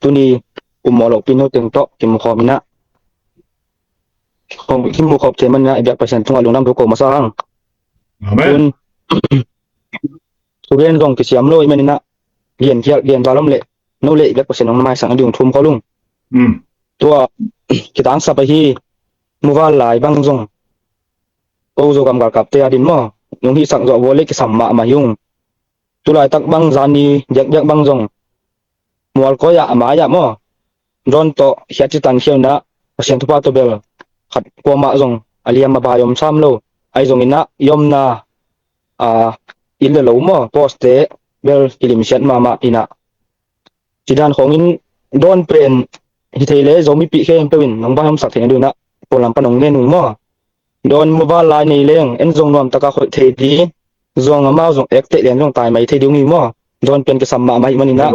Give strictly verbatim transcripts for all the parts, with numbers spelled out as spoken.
Tuni kum mawh lohpi no teng tawh kimukhawm inah, kimukhawm thei maninah i biak Pasian tungah lungdam thu ko masa hang. Amen. Thugen zong kisiam lo i maninah, gen khial gen val om leh no leh i biak Pasian hong na maisak na ding thum khol ung. Tua kitangsap ahi, muval lai bang zong ko Zogam galkapte a din maw, nung hihsak zawh vua leh kisam mahmah hi ung. Tulaitak bang zani diakdiak bang zong mualkoi ah a mai-ah maw, drone tawh khiat citan khiau inah Pasian thupha tawh bel khat kuamah zong a liam a bai om sam lo. Ahi zonginah i omna a inn le lo maw, post-te bel kilimsiat mahmah inah, cidan khawngin drone pen hi thei le Zomipih khempeuh in nong vaihawmsak theihna dingunah ko lam pan hong ngen ung maw. Drone muval lai nei leng en zong nuamtaka khoih thei di, zong amau zong ekteih lian zong tai mai thei ding hi maw. Drone pen kisam mahmah hi maninah,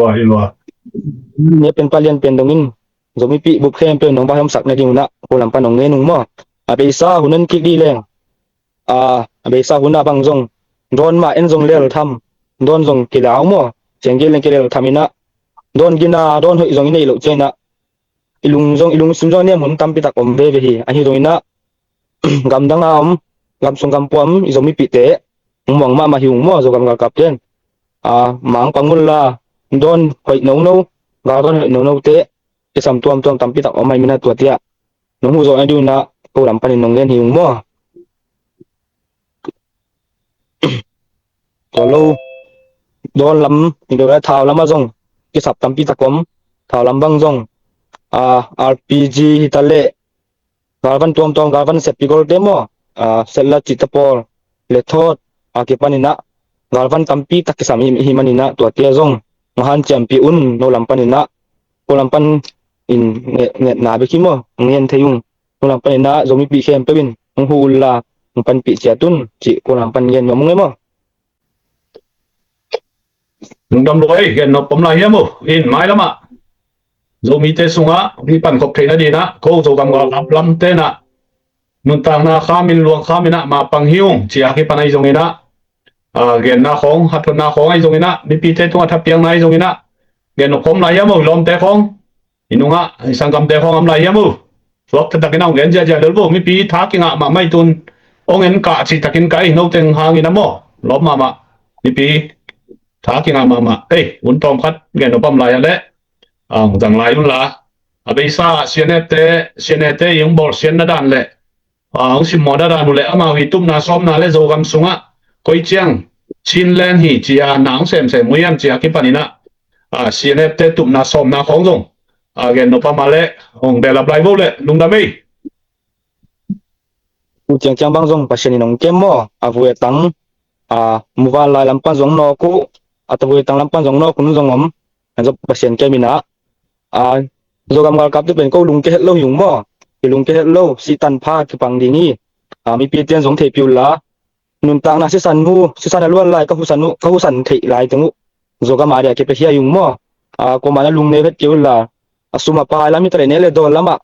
nia pen palian pen dongin Zomipih bup khempeuh nong vaihawmsak na dingunah ko lam pan hong ngen ung maw. A beisa hun en kik di leng, a beisa hun ah bang zong drone mah en zong lel tham, drone zong kilau maw, ciang gel leng kilel tham inah, drone gina drone hoih zong i neih loh cianginah i lung zong, i lungsim zong a niam hun tampitak om veve hi. Ahi zonginah gamdang a om, gamsung gampua om i Zomipihte hong muang mahmah hi ung maw. Zogam galkapte in a mang pang unla, drone hoih nono, gal drone hoih nonote kisam tuamtuam tampitak om ahi maninah tua tiah nong huh zawh na dingunah ko lam panin nong ngen hi ung maw. Tua lo, drone lam i do le thau lamah zong kisap tampitak om. Thau lam bang zong a R P G hi ta leh galvan tuamtuam, galvan seppi golte maw, a setla cihta pawl le thawt a kipaninah galvan tampitak kisam hi, hi maninah tua tiah zong ngahan ciampi un, no lam paninah ko lam pan in nge-, ngetna bek hi maw, ngen thei ung. Ko lam paninah Zomipih khempeuh in hong huh unla hong panpih ciat un cih ko lam pan ngen nuam ung e maw. Lungdam lua ei, gen nop om lai hiam uh? In mailamah Zomite sungah hong pankhop theihna dinah ko Zogam galkap lamte inah nuntakna khamin luang khaminah mapang hi ung, cia kipan ahi zonginah, a genna khawng, hatthotna khawng ahi zonginah, mipite tungah thapiakna ahi zonginah gen nop om lai hiam uh, i lawmte khawng? I nungah i sanggamte khawng om lai hiam uh? Suak taktakin a hong gen ziahziah lel vo. Mipi tha kingah mahmah i tun, hong en kah cihtakin ka ei no teng hangin a maw, lawm mahmah. Mipi tha kingah mahmah. Ei, hun tawm khat gen nop om lai a leh a hong zang lai unla, a beisa C N F te, C N A te i hong bawlsiatna dan le a hong simmawhna dan uh le amau i tupna sawmna le Zogam sungah koi ciang Chinland hi cia na hong semsem uh hiam cia kipaninah a C N F te tupna sawmna khawng zong a gen nop a mah leh hong belap lai vo le. Lungdam ei. U ciangciang bang zong Pasian in hong kem maw, a vui a tang, a muval lai lam pan zong nawk uh, a tavui a tang lam pan zong nawk uh zong om. An zong Pasian kem inah a Zogam galkapte pen ko lungkia het lo hi ung maw. Kilungkia het lo, sihtan pha kipang ding hi. A mipite in zong theihpih unla, nuntakna sisan uh, sisan a luan lai ka husan uh, ka husan theih lai teng uh Zogam a dia kipiakhia hi ung maw. A kuamah na lungneu het kei unla, a sum a pai lam hi ta leh nek le dawn lamah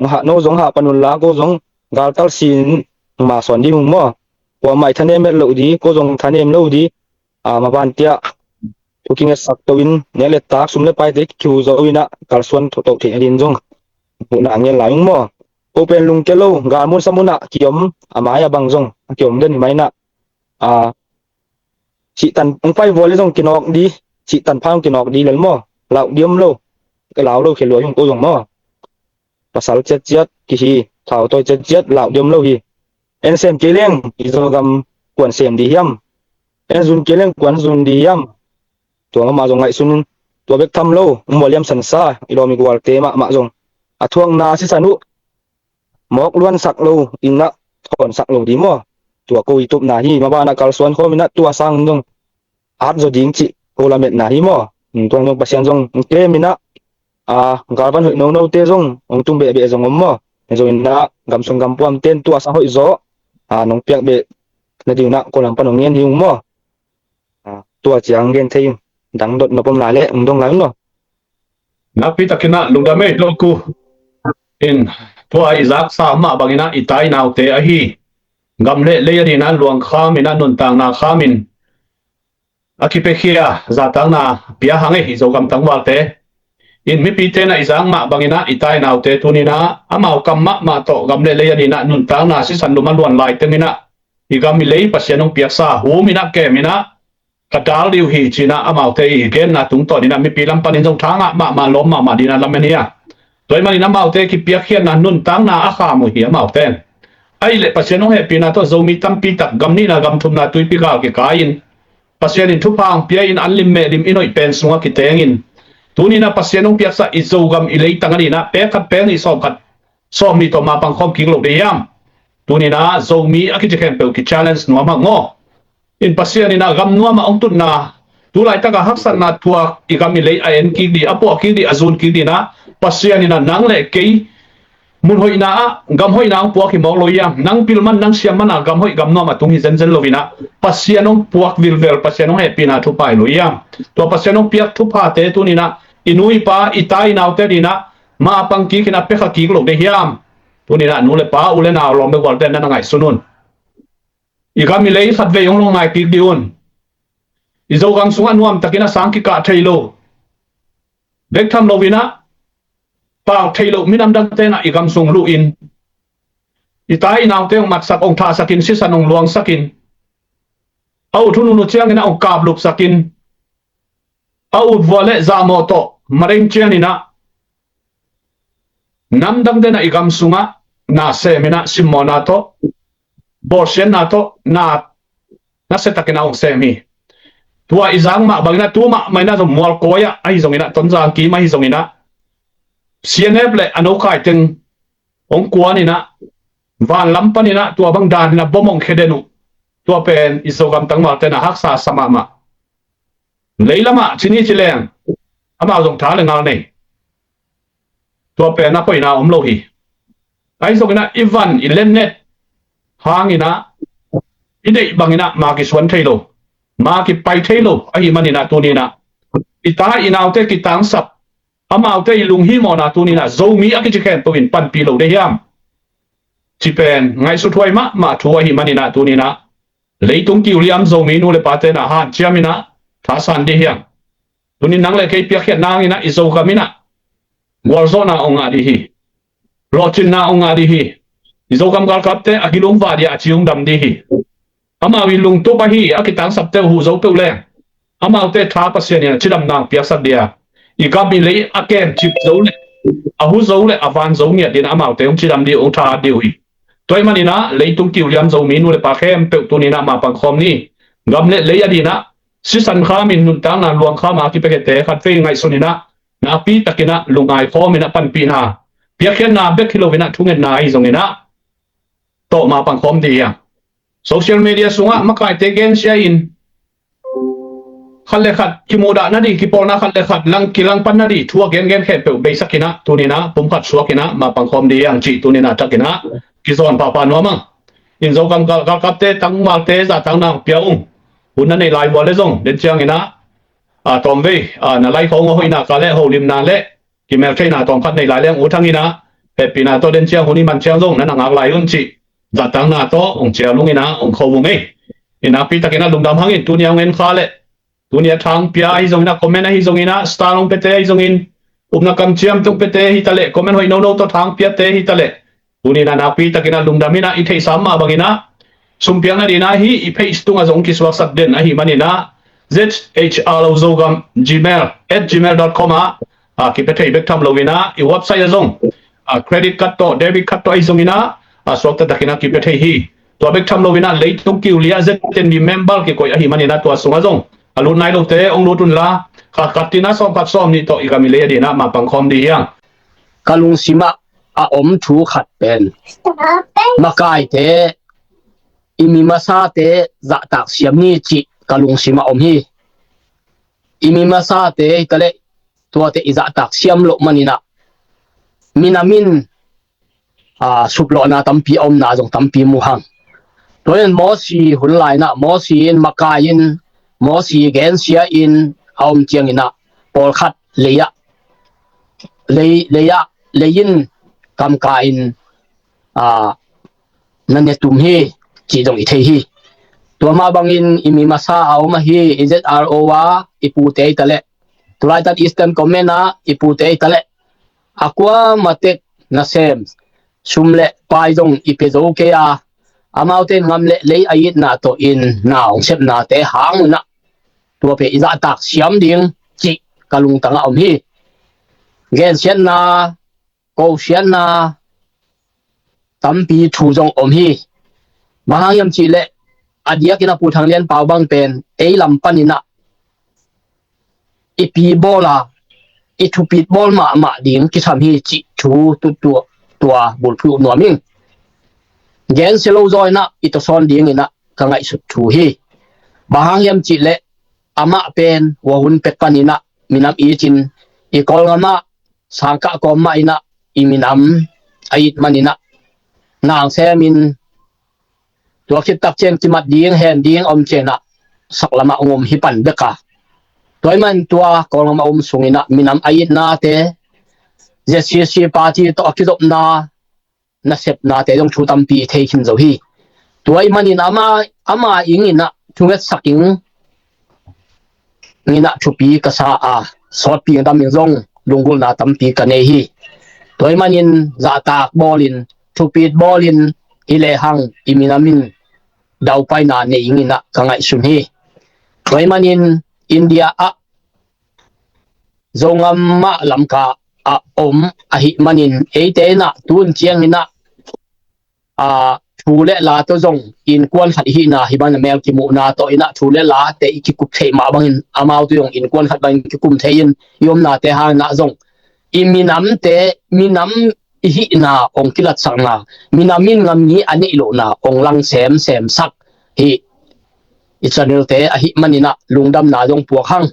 hah, no zong hah pan unla, ko zong galtal sin ma sawn ding ung maw. Kuamah i thanem het loh di, ko zong thanem lo di, a maban tiah thu kingetsak to in nek le tak, sum le paite kihu zo inah kalsuan toh theih nadin zong muhna ngen lai ung maw. Ko pen lungkia lo, galmun samun ah kiom, a mai-ah bang zong a kiom den hi mah inah, a sihtan hong pai vua le zong kinawk di, sihtan pha hong kinawk di lel maw. Lauk di om lo, ka lau lo khia lua hi ung ko zong maw. Pasal ciatciat kihi, thau tawi ciatciat lauk di om lo hi. En sem kei leng i Zogam kuan sem di hiam? En zun kei leng kuan zun di hiam? Tua mahmah zong ngaihsun un. Tua bek tham lo, mualiam sansa i lawm i gualte mahmah zong a thuakna sisan uh mawk luansak lo, innah thawnsak lo di maw. Tua ko i tupna hi. Mabanah kalsuan khawm inah tua sang zong at zaw ding cih ko lametna hi maw. Tua zong Pasian zong hong kem inah a galvan hoih nonote zong hong tung behbeh zong om maw. Hi zong inah gamsung gampuamte in tuasa hoih zaw a nong piak beh nadingunah ko lam pan hong ngen hi ung maw. A tua ciang gen thei ung. Dang dot nop om lai leh hong dong lai un maw. Nakpi takinah lungdam ei, Lawmku. In tua i zaksa mah banginah i tai naute ahi gam le lei a dinah luang khaminah nuntakna khamin a kipiakhia zahtakna pia hang ei, i Zogam tangvalte. In mipite na i zak mah bangin ah i tai naute tuni-in ah amau kam mahmah tawh gam le lei a dingin ah nuntakna sisan lum a luan lai tengin ah i gam i lei Pasian hong piaksa hum in ah kem in ah ka dal ding uh hi ci-in ah amaute i genna tungtawn in ah mipi lam panin zong tha ngah mahmah lawm mahmah dingin ah lamen hi a. Tua ahih manin amaute kipiakkhiatna nuntakna a kham uh hi amaute. Ahih leh Pasian hong hehpihna tawh Zomi tampi tak gam nihna gam thumna tuipi gal kikai-in Pasian in thupha hong pia-in an lim meh lim i hoih pen sungah kitengin tuni-in ah Pasian hong piaksa i Zogam i leitang a dingin ah pek khat pek nih sawm khat sawm nih tawh mapang khawm kik lo ding hiam? Tuni-in ah Zomi a kici khempeuh ki-challenge nuam hang maw? In Pasian in ah gam nuam ah hong tutna, tu laitak a haksatna tuak i gam i lei a en kik ding, a puah kik ding, a zun kik dingin ah Pasian in ah nang le kei mun hoihna ah gam hoihna hong puak hi mawk lo hiam? Nang pil man, nang siam man a gam hoih gam nuam a tung hi zenzen lo-in ah Pasian hong puak vilvel, Pasian hong hehpihna thupha hi lo hiam? Tua Pasian hong piak thuphate tuni-in ah i nu i pa, i ta i naute dingin ah mapang kik in ah pia kha kik lo ding hiam? Tuni-in ah nu le pa, u le nau, lawm le gualte na na ngaihsun un. I gam i lei khatvei hong lungngai kik ding un. I Zogam sungah nuamtakin a sang kikah thei lo, bek tham lo-in ah pau thei lo minam dangte in ah i gam sung luh in i ta i naute hong matsak, hong thahsak in, sisan hong luangsak in, a ut hun hun uh ciangin ah hong kaplupsak in, a ut vua le zahmawh tawh madeng ciangin ah nam dangte in ah i gam sungah na sem in ah simmawhna tawh, bawlsiatna tawh na, nasia takin ah hong sem hi. Tua i zak mah bangin ah tu mahmah in ah zong mualkawi ah ahi zongin ah, Tonzang kim ahi zongin ah, C N F le a nokai teng hong kuan in ah van lam panin ah tua bang danin ah bom hong khia den uh. Tua pen i Zogam tangvalte in ah haksa sa mahmah. Leilamah ci ni ci leng amau zong tha le ngal nei. Tua pen a poina om lo hi. Ahi zongin ah i van i lennet hangin ah i deih bangin ah ma kisuan thei lo, ma kipai thei lo ahih manin ah tuni-in ah i ta i naute kitangsap, amaute i lunghimawhna tuni-in ah Zomi a kici khempeuh in panpih lo ding hiam? Ci pen ngaihsuthuai mahmah thu ahih manin ah tuni-in ah leitung kiuliam Zomi nu le pate in ah hanciam in ah thasan ding hiam? Tuni nang le kei piakkhiatna hangin ah i Zogam in ah gualzawhna hong ngah ding hi. Lawhcinna hong ngah ding hi. I Zogam galkapte a kilungva ding a, a ci hong dam ding hi. Amau i lungtup ahi a kitangsapte uh huh zo peuh leng amaute tha Pasian in a cidamna hong piaksak ding a, i gam i lei a kemcip zo le a hu zo le a van zo ngiat dingin amaute hong cidam ding uh, hong thahat ding uh hi. Tua ahih manin ah leitung kiuliam Zomi nu le pa khempeuh tuni-in ah mapang khawm ni. Gam le lei a dingin ah sisan khamin nuntakna luang kham a kipiakhiatte khatvei ngaihsun in ah nakpi takin ah lungngai khawm in ah panpihna, piakkhiatna bek hi lo-in ah thungetna ahi zongin ah tawh mapang khawm ding hi hang. Social media sungah makaite gensia in khat le khat kimuhdah nading, kipawlna khat le khat lang kilangpan nading thu a gengen khempeuh beisak in ah tuni-in ah pumkhat suak in ah mapang khawm ding hi hang cih tuni-in ah tak in ah kizawn pahpah nuam hang. In Zogam gal, galkapte, tangvalte zahtakna hong pia ung. Hun na neih lai vua le zong den ciangin ah a tawmvei a na lai khawng a hoihna ka le holimna le kimeltheihna tawmkhat neih lai leng ut hang in ah hehpihna tawh den ciang hun i man ciang zong na na ngak lai un cih zahtakna tawh hong cial ung in ah hong kho ung ei. In nakpi takin ah lungdam hang in, tuni a hong en kha le tuni a tha hong pia ahi zongin ah, comment ahi zongin ah, star hong piate ahi zongin, upna kamciamte hong piate hi ta leh, comment hoih nono tawh tha hong piate hi ta leh, tuni-in ah nakpi takin ah lungdam in ah i theihsa mah bangin ah sumpiakna dingin ah hih i page tungah zong kisuaksak den ahih manin ah Z H R O Zogam gmail at gmail dot com ah a kipia thei bek tham lo-in ah i website ah zong a credit card tawh debit card tawh ahi zongin ah a suakta takin ah kipia thei hi. Tua bek tham lo-in ah leitung kiuliam Z N D member kikoih ahih manin ah tua sungah zong a lut nai lote hong lut unla, khat khat in ah sawm khat sawm nih tawh i gam i lei a dingin ah mapang khawm ding hi hang. Ka lungsim ah a om thu khat pen makaite, i mi masate zahtak siam ni cih ka lungsim ah om hi. I mi masate hi ta leh tuate i zahtak siam loh manin ah minam in a, suplawhna tampi a omna zong tampi mu hang. Tua in Mosi hun lai-in ah Mosi in makai in, Mosi gensia in a om ciangin ah pawlkhat lei ah, lei, lei ah, lei in kamka in a, na ne tum hi cih zong i thei hi. Tua mah bangin i mi masa a om ahi i Z R O a i pute hi ta leh Tulaitan Eastern Command ah i pute i ta leh a kuamatek nasem sum le pai zong i pia zo kei a, amaute in ngam le lei a itna tawh in na hong sepnate hang unah tua pe i zahtak siam ding cih ka lungtangah om hi. Gensiatna, kosiatna tampi thu zong om hi. Bang hang hiam cihleh a diakin a Pu Thang Lian Pau bang pen ei lam paninah i pi bawl a i thupit bawl mahmah ding kisam hi cih thu tuttuah tua bulphuh nuam ing. Gensia lo zaw inah i tawsawn dinginah ka ngaihsut thu hi. Bang hang hiam cihleh amah pen huahun pek paninah minam itin i Kawlngamah sangkah kawmmah inah i minam a it maninah nang semin tua khittak ciang kimat ding hen ding om cianah saklamah ngom hi pan beka. Tua i man tua Kawlngamah um sunginah minam a itnate Z C C party tawh a kizopna nasepnate zong thu tampi i thei khin zo hi. Tua i manin ama ama inginah thungetsak ing inah thupi ka sa a, sawtpi dam in zong lunggulhna tampi ka nei hi. Tua i manin zahtak bawlin thupit bawlin i lehang i minamin daupaina nei inginah ka ngaihsun hi. Tua i manin India ah Zongam mah Lamka a om ahi manin eite inah tun cianginah a thu le la tawh zong innkuan khat ihihna hi ban a mel kimuhna tawh inah thu le late i kikup theih mah bangin amau tawh zong innkuan khat bangin kikum thei in i omnate hangah zong i minamte minam ihihna ong kilatsakna, minam in ngam ni a neih lohna ong lang semsemsak hi. I channel te ahi maninah lungdamna zong puak hang.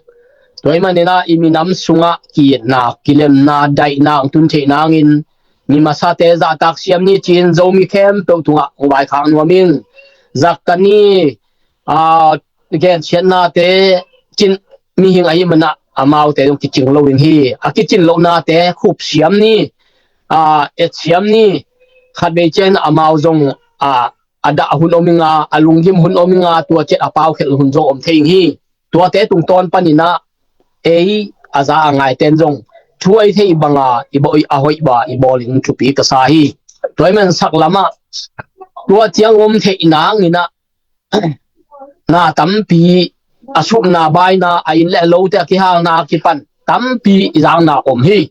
Tua i maninah i minam sungah kiitna kilemna daihna ong tun theih nangin mi masate zahtak siam ni cin Zomi khempeuh tungah ong vaikhak nuam ing. Zakka ni a gensiatnate cin mihing ahi manah amaute zong kicing lo ding hi. A kicin lohnate khup siam ni, a et siam ni. Khatvei ciang amau zong a a dah hun om inga, a lunggim hun om inga, tua ciat a paukhelh hun zong om thei ing hi. Tuate tungtawn paninah ei a za a ngaiten zong thu a i theih banga i bawl a hoih ba i bawl in thupi ka sa hi. Tua i man saklamah tua ciang om theih nanginah na tampi a supna baina a inn le a lote a kihalna a kipan tampi i zakna om hi.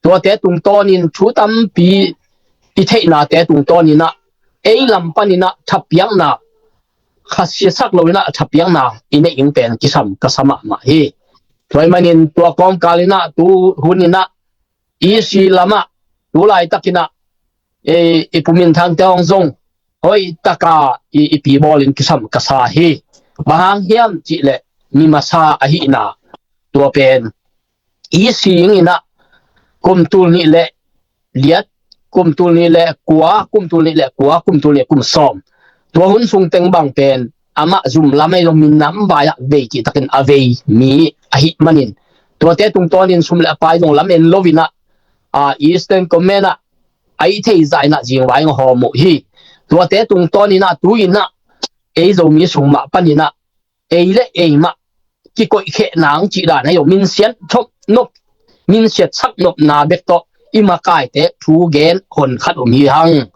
Tuate tungtawnin thu tampi i theihnate tungtawninah ei lam paninah thapiakna khasiasak loinah thapiakna i neih ing pen kisam ka sa mahmah hi. Tua i manin tua kawmkalinah tu huninah i si lamah tu laitakinah i, i puminthangte hong zong hoihtaka i, i pibawlin kisam ka sa hi. Bang hang hiam cihleh mi masa ahihna tua pen i sing inah kum tul nih le liat, kum tul nih le kua, kum tul nih le kua, kum tul nih kum sawm. Tua hun sung teng bang pen amah zum lam ei lo minam vai ah vei cihtakin a vei mi ahih manin tuate tungtawnin sum le a pai zong lam en loinah a Eastern Command ah a i thei zainah zingvai nga hawm uh hi. Tuate tungtawninah tu inah ei Zomi sung mah paninah ei le ei mah kikoihkheh nang cih dan ahi uh minsiat thop nop, minsiat sak nopna bek tawh i makaite thu gen hon khat om hi hang.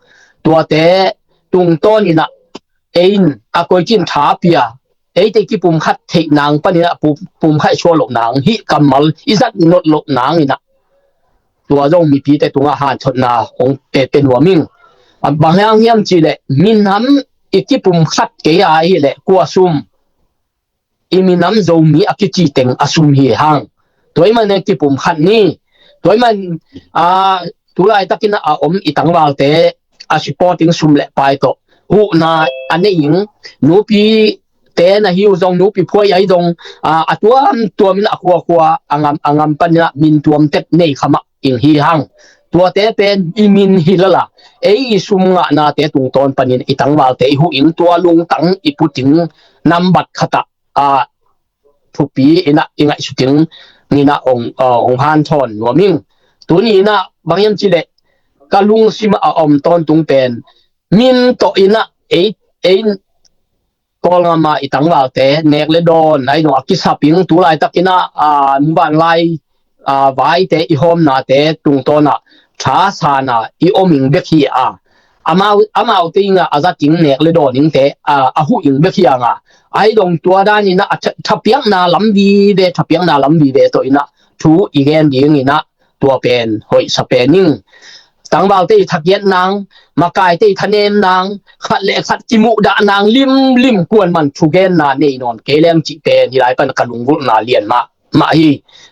Tuate tungtawninah ei in a koitin tha pia eite kipumkhat theih nang paninah pum, pumkhaih suah loh nang hih kammal i zat not loh nanginah tua zong mipite tungah hanthotna hong pe, pe nuam ing. Bang hang hiam cihleh minam i kipumkhat kei a hileh kua sum i minam Zomi a kici teng a sum hi hang. Tua i man kipumkhat ni. Tua i man a, tu laitakin a om i tangvalte a supporting sum le pai tawh huhna a nei ing. Nupi te na hi uh zong, nupi phuai ahi zong a, a tuamtuamin a khuakhua a ngam, a ngam paninah min tuamtek nei khamah ing hi hang. Tuate pen i min hi lala ei i sum ngahnate tungtawn panin i tangvalte i huh ing, tua lungtang i put ing. Nambat khatah a thupi inah i ngaihsut ing inah ong, ong hanthawn nuam ing. Tuni inah bang hiam cihleh ka lungsim a om tawntung pen min tawh inah ei, ei Kawlgam ah i tangvalte nek le dawn a i dong a kisap ing. Tulaitakin ah, a, muvanlai, a, vaite i hawmnate tungtawn ah thasan a i om ing bek hi a, amau, amaute in ah a zat ing, nek le dawn ingte, a, a huh ing bek hi a, a i dong tua danin ah a tha-, thapiakna lam vive, thapiakna lam vive tawh in ah thu i gen dingin ah tua pen hoihsa pen ing. Tangvalte i thakiat nang, makaite i thanem nang, khat le khat kimuhdah nang limlim, kuaman thugenna nei nawn kei leng cih pen hih lai pan ka lunggulhna lian mah, mah hi.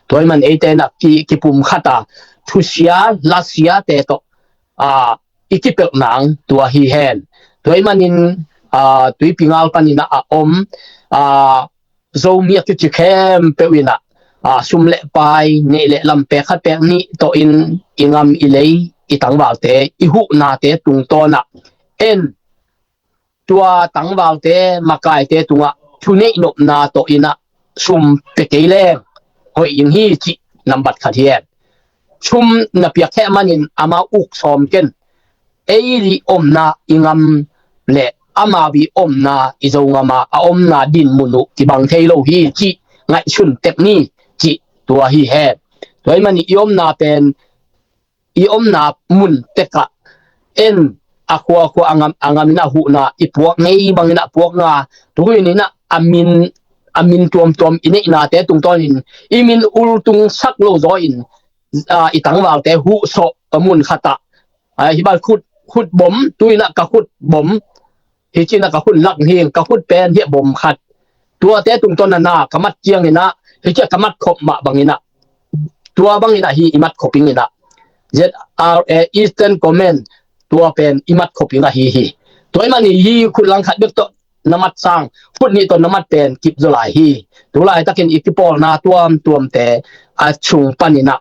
Tua ahih man eite in ah ki, kipumkhat a, thusia lasiate tawh, a, i kipelh nang tua hi hen. Tua ahih manin, a, Tuipi ngal panin ah a om, a, Zomi a kici khempeuh in ah, a, sum le pai, neih le lam pek khat pek nih tawh in i gam i lei, i tangvalte, i huhnate tungtawn ah en, tua tangvalte, makaite tungah thuneih nopna tawh in ah sum pia kei leng hoih ing hi cih nambat khat hi hen. Sum na piak kheh manin amau uk sawm ken. Ei i omna i gam le amau i omna i Zogam ah a omna dinmun uh kibang thei lo hi cih ngaihsun tek ni cih tua hi hen. Tua ahih manin i omna pen, i omna mun tekah en, a khuakhua, a gam, a gam in ah huhna i puak ngei bangin ah puak nga, tu in ah a min, a min tuamtuam i neihnate tungtawnin i min ultung sak lo zaw in, a, i tangvalte huh sawh a mun khat ah, a, hih bang khut, khut bom, tu in ah ka khut bom, hih ci in ah ka khut lak hing, ka khut pen hih bom khat. Tuate tungtawn ah na ka mat ciangin ah, hih ci a ka mat khop mah bangin ah, tua bangin ah hih i mat khop ing in ah, Z R A Eastern Command, tua pen i mat khop ing ahi hi. Tua ahih manin hih khut lang khat bek tawh na mat sang, khut nih tawh na mat pen kip zaw lai hi. Tulaitakin i kipawlna tuamtuamte a sung panin ah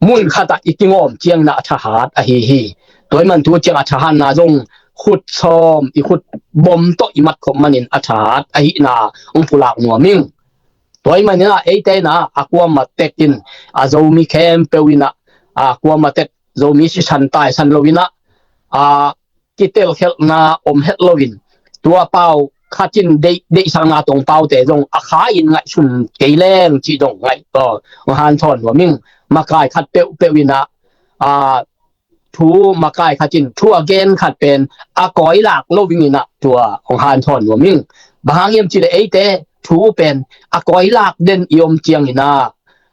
mun khat ah i kingawm ciangin ah a thahat ahi hi. Tua ahih man tu ciang a thahatna zong khut sawm, i khut bom tawh i mat khop manin a thahat ahihna hong pulak nuam ing. Tua ahih manin ah eite in ah a kuamah tekin, a, Zomi khempeuh in ah, a, kuamah tek Zomi sisan taisan lo in ah, a, kitelkhelhna om het lo in, tua pau khat in deih, deihsakna tawh paute zong a kha in ngaihsun kei leng cih zong ngaih, aw, hong hanthawn nuam ing. Makai khat peuhpeuh in ah, a, thu makai khat in thu a gen khat pen a kawilak lo vingin ah tua hong hanthawn nuam ing. Bang hang hiam cih leh eite thu pen a kawilak den i om ciangin ah,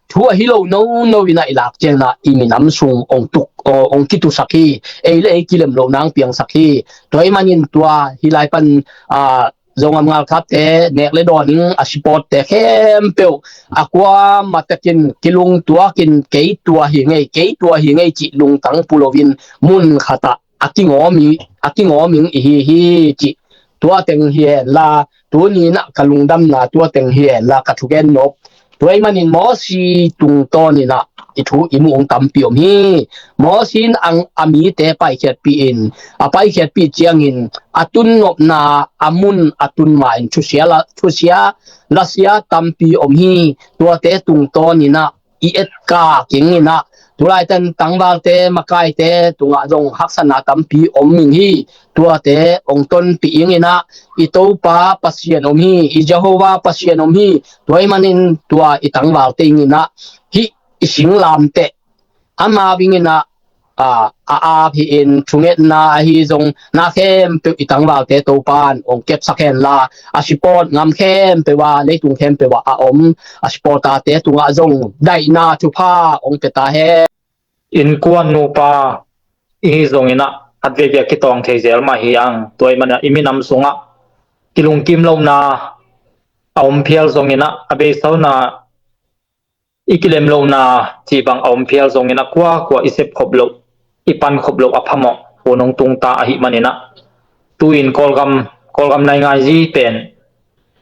thu a hi lo nono in ah i lak ciangin ah i minam sung hong tuk, hong kitusak hi. Ei le ei kilem lo nang piangsak hi. Tua ahih manin tua hih lai pan, a, Zogam ngalkapte, nek le dawn ing a supportte khempeuh a kuamah tekin kilungtuakin kei tua hi ngei, kei tua hi ngei cih lungtang pu loin mun khat ah a kingawm i, a kingawm ing i hi hi cih tua teng hi hen la, tuni in ah ka lungdamna tua teng hi hen la, ka thugen nop. Tua ahih manin Mosi tungtawn in ah i thu i muh hong tampi om hi. Mosi in ang a mite paikhiatpih in, a paikhiatpih ciangin a tun nopna a mun a tun ma in thusia la, thusia lasia tampi om hi. Tuate tungtawn in ah i etkak ing in ah, tulaitan tangvalte, makaite tungah zong haksatna tampi om ing hi. Tuate hong tonpih ing in ah, i Topa Pasian om hi, i Jehovah Pasian om hi. Tua ahih manin tua i tangvalte ing in ah, hih i singlamteh ama vingin ah, a, a ap hi in, thungetna ahi zong na khempeuh i tangvalte Topan hong kepsak hen la, a support ngam khempeuh ah, leitung khempeuh ah a om a supporterte tungah zong daihna thupha hong pia ta hen. Innkuan nupa i hi zongin ah, khatvei bia kitawng thei zel mah hi ang. Tua ahih manin ah i minam sungah kilungkim lohna a om phial zongin ah, a beisauna i kilem lohna cih bang a om phial zongin ah, kuakua i sep khop loh, i pan khop loh a phamawh hun hong tung ta ahih manin ah, tu-in Kawlgam, Kawlgam naingai zi pen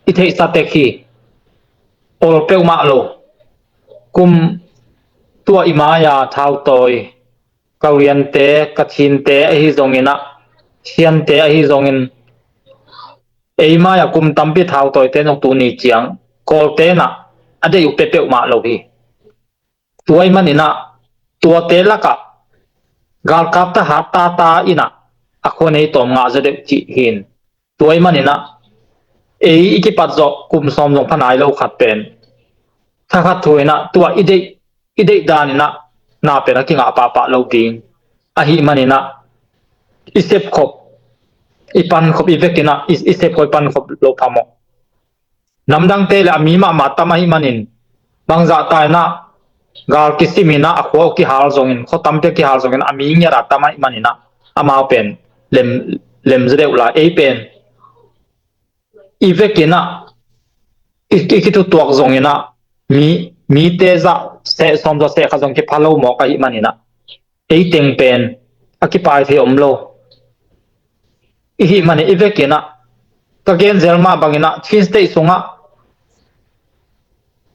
i theihsa tek hi. Ol peuhmah lo. Kum tua i mai-a thautawi, Kawlgam te, Kachin te ahi zongin ah, Sian te ahi zongin, ei mai-a kum tampi thautawite zong tuni ciang Kawlte in ah a deih uh pia peuhmah lo hi. Tua ahih manin ah tuate lakah galkap thahat tata in ah a khua nei tawm ngah zaw deuh cih hi in. Tua ahih manin ah Ei i kipat zawh kum sawm zong pha nai lo khat pen thakhat thu inah tua i deih, i deih dan inah na pen a kingah pahpah lo ding ahih maninah i sepkhop, i pankhop, i vekinah i, i sepkhop, i pankhop lo phamawh. Namdangte le a mi mahmah tam ahih manin bangzah ta inah gal kisim inah a khua uh kihal zongin, khua tampi a kihal zongin a mi ngiat a tam ahih maninah amau pen lem, lemza deuh lai. Ei pen i vekinah i, i kithutuak zonginah mi, mite zah seh sawm zah seh kha zong kipha lo mawk ahih maninah ei teng pen a kipai thei om lo. I hih manin i vekinah ka gen zel mah banginah Chin State sungah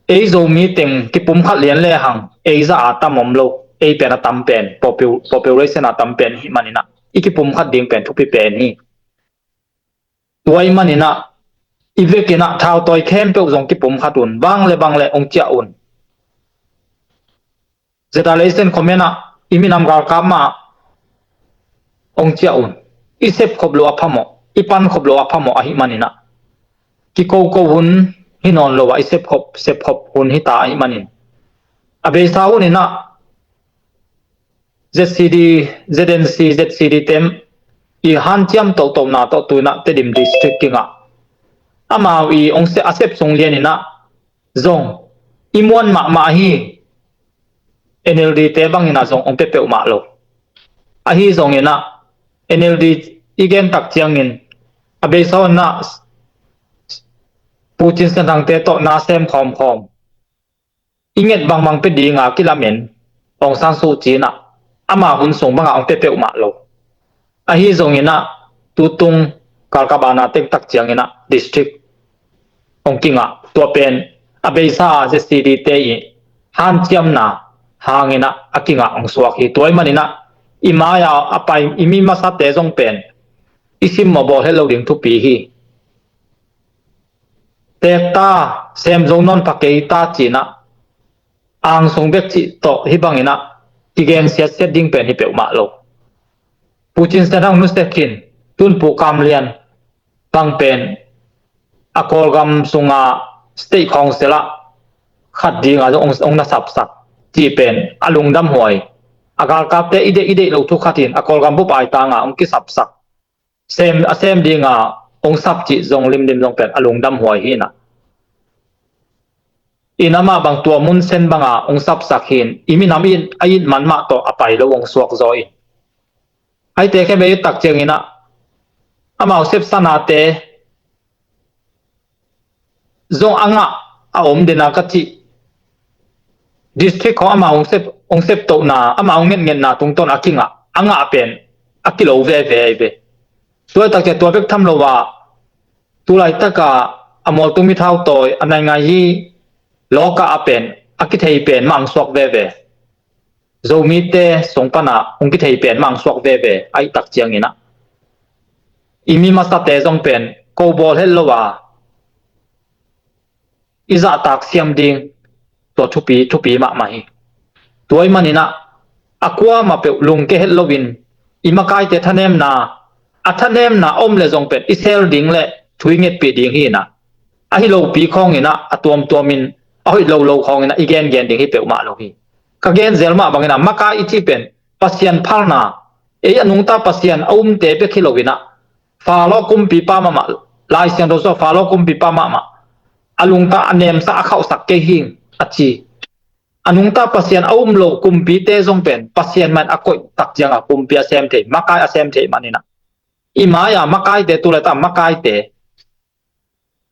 ei Zomi teng kipumkhat lian lehang ei zah a tam om lo. Ei pen a tam pen popu-, population a tam pen hih maninah i kipumkhat ding pen thupi pen hi. Tua ahih maninah i vekinah thautawi khempeuh zong kipumkhat un, bang le bang le ong ciah un. Zeta leisen khomenah i minam galkap mah ong ciah un. I sepkhop lo a phamawh, i pankhop lo a phamawh ahih maninah kikoko hun hi nawn lo ah i sepkhop, sepkhop hun hi ta ahih manin a beisa hun inah Z C D, Z N C, Z C D tem i hanciam tohtona tawh tu inah Tedim District kingah. Amau i ong se-, a sep sung lian inah zong i muan mahmah hi. N L D te bang inah zong ong pia peuhmah lo. Ahi zong inah N L D i gen tak ciangin a beisa hun inah Pu Cin Sian Thang te tawh na sem khawmkhawm, i nget bangbang pia dinga kilamen Aung San Suu Kyi inah ama hun sung banga ong pia peuhmah lo. Ahi zonginah tutung galkap a na teng tak cianginah district ong kingah, tua pen a beisa Z C D te i hanciamna hanginah a kingah ong suak hi. Tua ahih maninah i mai-a a pai i mi masate zong pen i simmawh bawl het lo ding thupi hi. Teek ta, sem zo nawn pha kei ta cinah angsung bek cih tawh hih banginah kigen siatsiat ding pen hi peuhmah lo. Pu Cin Sian Thang nusia khin, tun Pu Kam Lian bang pen a Kawlgam sunga state council ah khat dinga zong ong, ong na sapsak cih pen a lungdamhuai. A galkapte i deih, i deih lo thu khatin a Kawlgam bup aitanga ong kisapsak, sem, a sem dinga ong sap cih zong limlim zong pen a lungdamhuai hi inah. In amah bang tua mun sen banga ong sapsak hi in, i minam in a it man mah tawh a pai lo ong suak zaw in. Aite khempeuh i tak cianginah amau sepsa nate zong a ngah a om dena ka cih. District khawng amah hong sep, hong sep tohna, amah hong ngetngetna tungtawn a kingah, a ngah pen a kilo veve ahi ve. Tua i tak ciang tua bek tham lo a, tu laitaka a mualtung mi thau tawi a nai ngai hi, lawka a pen a kithei pen mah hong suak veve. Zomite sung pana hong kithei pen mah hong suak veve ahi tak cianginah i mi masate zong pen ko bawl het lo a, i zahtak siam ding tua thupi, thupi mahmah hi. Tua ahih maninah a kuamah peuh lungke het loin i makaite thanemna, a thanemna om le zong pen i sel ding le thu i ngetpih ding hi inah, ahi lopi khawnginah a tuamtuamin, a hoih lolo khawnginah i gengen ding hi peuhmah lo hi. Ka gen zel mah banginah makai i cih pen Pasian phalna, ei a nungta Pasian a umte bek hi loinah Faro kumpipa mahmah, Lai Siangtho sungah Faro kumpipa mahmah a lungta a nemsak a khauhsak kei hi a ci. A nungta Pasian a um lo kumpite zong pen Pasian mah in a koih tak cianga kumpi a sem thei, makai a sem thei maninah i mai-a makaite, tu laitaka makaite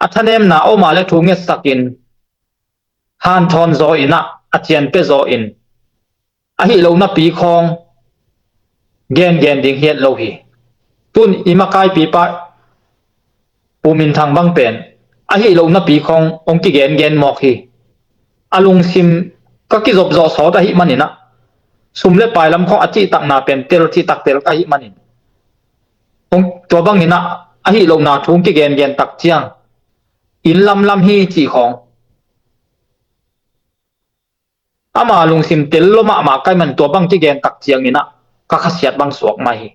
a thanemna a om a le thu ngetsakin hanthawn zaw inah, a cian pia zaw in, ahi lo napi khawng gengen ding hi het lo hi. Tun i makaipipa Pu Min Thang bang pen ahi lo napi khawng hong kigengen mawk hi. A lungsim ka kizop zawh sawt ahih maninah, sum le pai lam khawng a cihtakna pen tel cihtak tel ka hih manin, hong, tua banginah ahi lohna thu hong kigengen tak ciang inn lamlam hi cih khawng ama lungsim tel lo mahmah ka hih man, tua bang kigen tak cianginah ka khasiat bang suak mai hi.